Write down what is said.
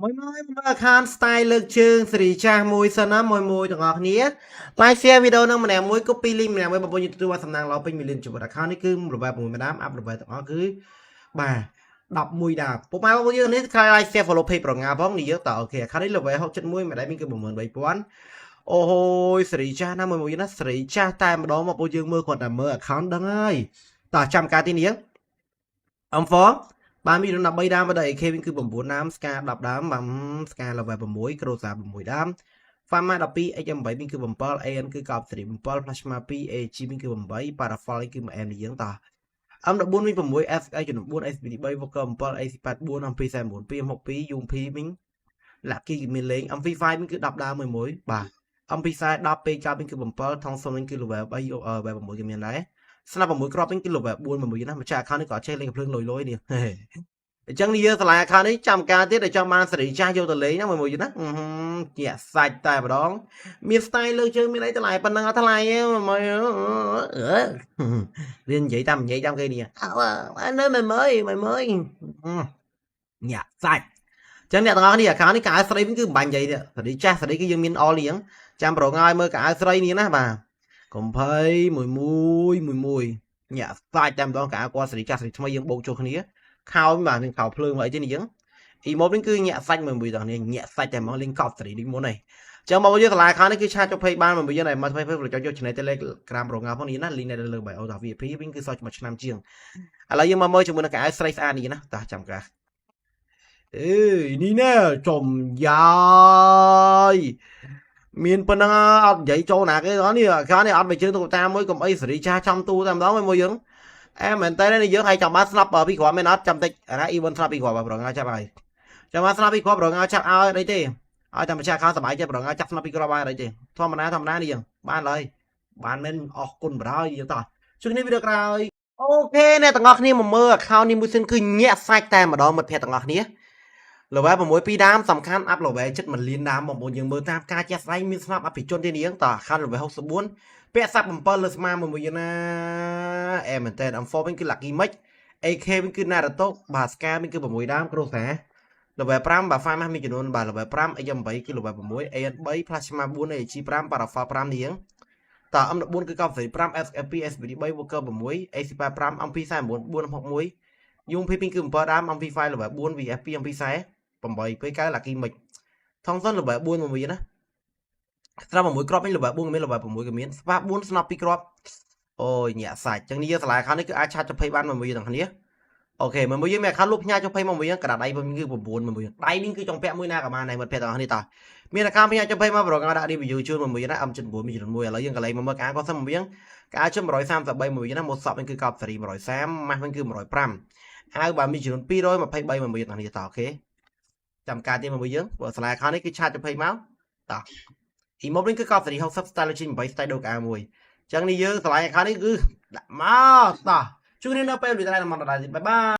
មួយមួយមើល account style លើកជើងសេរីចាស់មួយសិនណាមួយមួយទាំងអស់គ្នា like share វីដេអូនឹងម្នាក់មួយ copy link ម្នាក់មួយបងប្អូនទទួលបានសំណាងល្អពេញមួយលានជីវិត account នេះគឺ level 6ម្ដាម up level ទាំងអស់គឺបាទ11ដាមពុកម៉ែបងប្អូនយើងនេះខ្លាយ like share follow page ប្រងាផងនេះយើងតើ OK account នេះ level 671ម្ដាយមានគឺ63000អូហូយសេរីចាស់ណាមួយមួយណាសេរីចាស់តែម្ដងបងប្អូនយើងមើលគាត់តែមើល account ដឹងហើយតោះចាំការទីនេះ M4 បានមាន13ដើមបើដល់ AK វិញគឺ9ដើម Scar 10ដើមបាទ Scar level 6 Groza 6ដើម Pharma 12 XM8 វិញគឺ7 AN គឺកប់សេរី7 Plasma 2 AG វិញគឺ8 Parafal គឺ1 M នេះយើងតោះ M14 វិញ6 SI ចំនួន4 SVD 3 Voker 7 AC84 MP49 262 UMP វិញ Lucky គឺមានលេង MP5 វិញគឺ10ដើមមួយមួយបាទ MP40 10 P9 វិញគឺ7 Thompson វិញគឺ level 3 level 6គេមានដែរស្នាប់6គ្រាប់វិញគឺ level 4មួយណាម្ចាស់ account នេះក៏អត់ចេះលេងកំភ្លើងលយលយនេះអញ្ចឹងនេះយើងឆ្លាយ account នេះចាំការទៀតដែលចង់បានសេរីចាស់យកទៅលេងណាមួយមួយណាជាសាច់តែម្ដងមាន style លើកជើងមានអីតម្លៃប៉ុណ្ណឹងអត់ថ្លៃទេមួយរៀននិយាយតាមនិយាយតាមគេនេះអើនៅមួយមួយមួយមួយញាក់សាច់ចឹងអ្នកទាំងអស់គ្នា account នេះកៅស្រីវិញគឺមិនបាញ់និយាយទេសេរីចាស់សេរីគឺយើងមានអលនេះចាំប្រងឲ្យមើលកៅស្រីនេះណាបាទកុំភ័យមួយមួយមួយមួយញាក់សាច់តែម្ដងកៅគាត់សេរីចាស់សេរីថ្មីយើងបូកចូលគ្នាខោបាទនឹងខោភ្លើងមកអីទេនេះយើងអ៊ីម៉ូនេះគឺញាក់សាច់មួយមួយទាំងនេះញាក់សាច់តែហ្មងលេងកប់សេរីដូចមុនហីចឹងមកយើងតម្លៃ account នេះគឺchat ចុះ page បានមួយយើងដែលមកថ្មី page ចុចយក channel Telegram រងងាផងនេះណា link នៅលើ bio តា VIP វិញគឺសល់មួយឆ្នាំជាងឥឡូវយើងមកមើលជាមួយនឹងកៅអៅស្រីស្អាតនេះណាតោះចាំកាអេនេះណែចំយ៉ាយមានប៉ុណ្ណឹងអត់និយាយចូលណាគេនេះ account នេះអត់ไปជើងទូតាមួយកុំអីសេរីចាស់ចំទូតែម្ដងមួយយើងអែមែនតើនេះយើងឲ្យចាំបានស្នាប់ពីគ្រាប់មែនអត់ចាំតិចអាណា event ស្នាប់ពីគ្រាប់ប្រងចាប់ហើយចាំបានស្នាប់ពីគ្រាប់ប្រងចាប់ឲ្យអីទេឲ្យតែម្ចាស់ខោសบายចិត្តប្រងចាប់ស្នាប់ពីគ្រាប់ឲ្យអីទេធម្មតាធម្មតានេះយើងបានឡើយបានមែនអស់គុណបរោយើងតោះជួបគ្នាវីដេអូក្រោយ OK អ្នកទាំងអស់គ្នាមកមើល account នេះមួយសិនគឺញាក់សាច់តែម្ដងមិត្តភ័ក្តិទាំងអស់គ្នា level 6 2ដើមសំខាន់ up level ចិត្ត1លានដើមបងប្អូនយើងមើលតាមការជាក់ស្ដែងមានស្នាប់អភិជនទេនាងតើ account level 64ពាក់សាប់7លើស្មាមួយមួយណាអែមែនតើ M4 វិញគឺ Lucky Mix AK វិញគឺ Naruto បាទ Scar វិញគឺ6ដើមគ្រូសា level 5បាទ Farm មានចំនួនបាទ level 5 XM8 គឺ level 6 AN3 Plasma 4 AG 5 Parafal 5នាងតើ M14 គឺកប់សេរី5 SFP SVD 3 Walker 6 AC85 MP49 461 UMP 2គឺ7ដើម MP5 level 4 VFP MP40 8ពេលកៅ Lucky Mix Thompson level 4មួយណាស្រាប់6គ្រាប់វិញ level 4ក៏មាន level 6ក៏មានស្វា4ស្នប់2គ្រាប់អូយញាក់សាច់ចឹងនេះយើងឆ្លាយ account នេះគឺអាច chat ចុះ page បានមួយទាំងគ្នា OK មួយមួយយើងមាន account លុបផ្ញើចុះ page មកមួយយើងក្តារដៃវិញគឺ9មួយមួយដៃនេះគឺចង់ពាក់មួយណាក៏បានដែរមិត្តភក្តិទាំងអស់គ្នាតោះមាន account ផ្ញើចុះ page មកប្រងដាក់ review ជូនមួយមួយណា M79 មានចំនួនមួយឥឡូវយើងកន្លែងមកមើលកាគាត់សិនមួយយើងកាជុំ133មួយណាម៉ូតសក់វិញគឺកប់សេរី130ម៉ាស់វិញគឺ105អាវបាទមានចំនួន223មួយមួយទាំងនេះតោះ OK ចាំការទៀតមួយយើងបើស្លាយ account នេះគឺ chat ចុះ page មកតោះអ៊ីម៉ូវិញគឺកប់សេរី60 style ជា8 style ដូកអាមួយចឹងនេះយើងឆ្លៃ account នេះគឺដាក់មកតោះជួបគ្នានៅពេលវីដេអូក្រោយមកដល់ bye bye.